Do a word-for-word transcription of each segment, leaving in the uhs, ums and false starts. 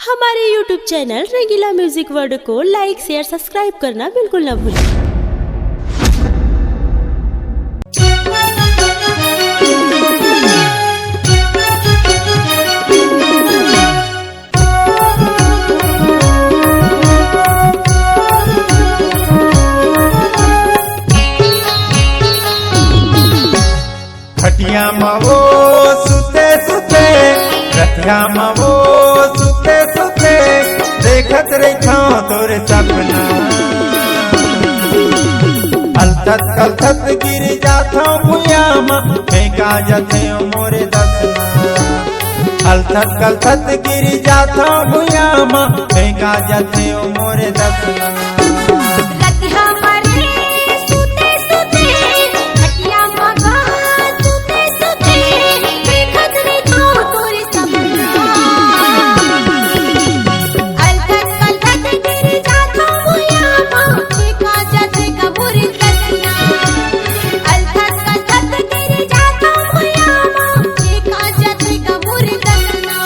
हमारे YouTube channel रंगीला music world को लाइक, share, subscribe करना बिल्कुल ना भूलें। खटिया म वो सुते सुते, खटिया म वो सुते सुते, देखत रहिथंव तोर सपना। अलथत कलथत गिर जाथंव भुइयां म, फेंका जाथे ओ मोरे दसना। अलथत कलथत गिर जाथंव भुइयां म, फेंका जाथे ओ मोरे दसना। रतिहा मरे सुते सुते, खटिया म गा सुते सुते, देखत रहिथंव तोर सपना। अलथत कलथत गिर जाथंव भुइयां म, फेंका जाथे का मोरे दसना। अलथत कलथत गिर जाथंव भुइयां म, फेंका जाथे का मोरे दसना।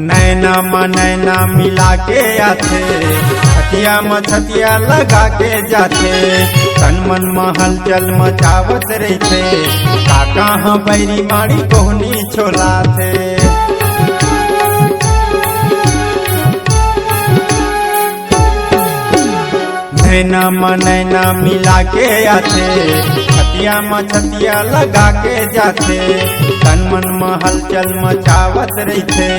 नैना म नैना मिला के आथे, छतिया म छतिया लगा के जाथे। तन मन म हलचल मचावत रहिथे, का कहां बैरी माड़ी कोहनी छोलाथे। नैना म नैना मिला के आथे, छतिया म छतिया लगा के जाथे। तन मन म हलचल मचावत रहिथे,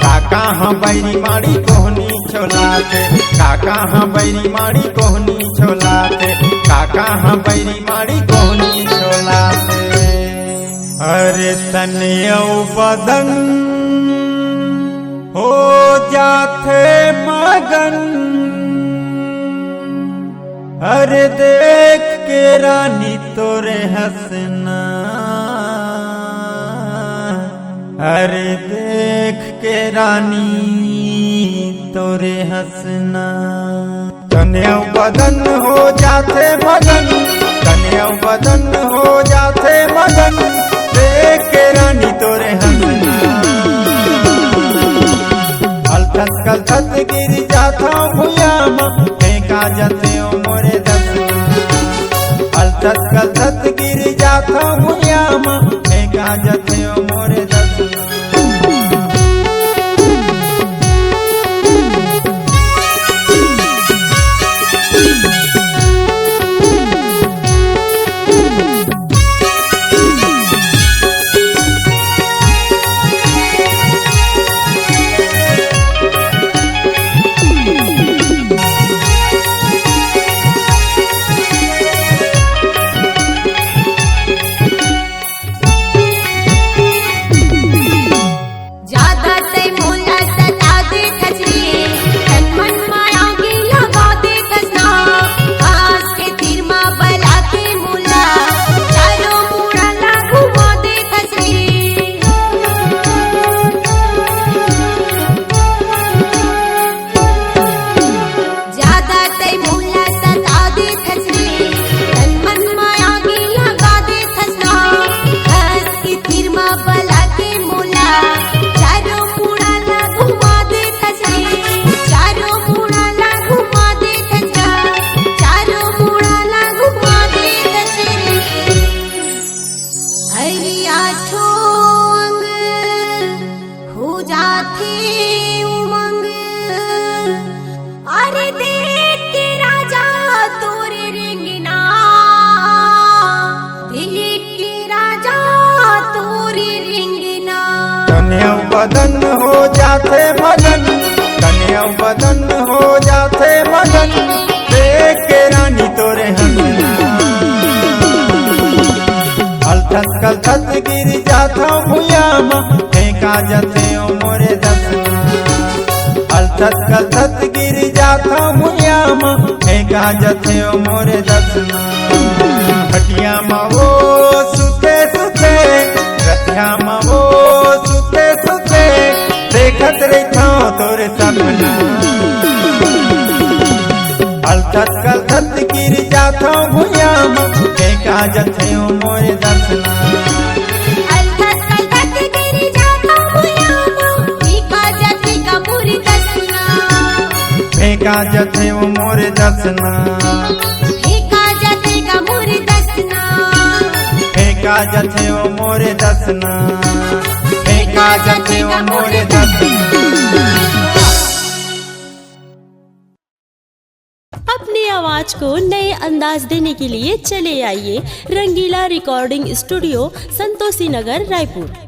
का कहां बैरी माड़ी कोहनी छोलाथे, का कहां बैरी माड़ी कोहनी छोलाथे, का कहां बैरी माड़ी कोहनी छोलाथे। अरे तन अउ बदन हो जाथे मगन, अरे देख के रानी तोरे हंसना, अरे देख के रानी तोरे हंसना। तन अउ बदन हो जाथे मगन, तन अउ बदन हो जाथे मगन, देख के रानी तोरे हंसना। अलथत कलथत गिर जाथंव भुइयां म, फेंका जाथे ओ मोरे दसना। अलथत कलथत गिर जाथंव भुइयां म, फेंका जाथे ओ मोरे दसना। ज्यादा तैं मोला सता देथस रे, तन मन म आगी लगा देथस ना। हंस के तीर म बला के मोला, चारों मुड़ा ला घुमा देथस रे। ज्यादा तैं मोला सता देथस रे, तन मन म आगी लगा देथस ना। हंस के तीर म बला के मोला, चारों मुड़ा ला घुमा देथस रे, चारों मुड़ा ला घुमा देथस गा, चारों मुड़ा ला घुमा देथस रे। हरिया ठोंग हो जाथे उमंग, अरे देख के राजा तोरे रेंगना, देख के राजा तोरे रेंगना। तन अउ बदन हो जाथे मगन, तन अउ बदन हो जाथे मगन, देख के रानी तोरे हंसना। अलथत कलथत गिर जाथंव भुइयां म, फेंका जाथे ओ मोरे दसना। छत कलथत गिर जाथंव भुइयां म, फेंका जथे ओ मोर दसना। खटिया म वो सुते सुते, रतिहा म वो सुते सुते, देखत रहिथंव तोर सपना। कलथत कलथत गिर जाथंव भुइयां म, फेंका जथे ओ मोर दसना। कलथत कलथत गिर जाथंव भुइयां म, फेंका जथे का मोर दसना। फेंका जथे ओ मोर दसना। फेंका जथे का मोर दसना। फेंका जथे ओ मोर दसना। फेंका जथे ओ मोर दसना। अपनी आवाज को नए अंदाज देने के लिए चले आइए रंगीला रिकॉर्डिंग स्टूडियो, संतोषी नगर, रायपुर।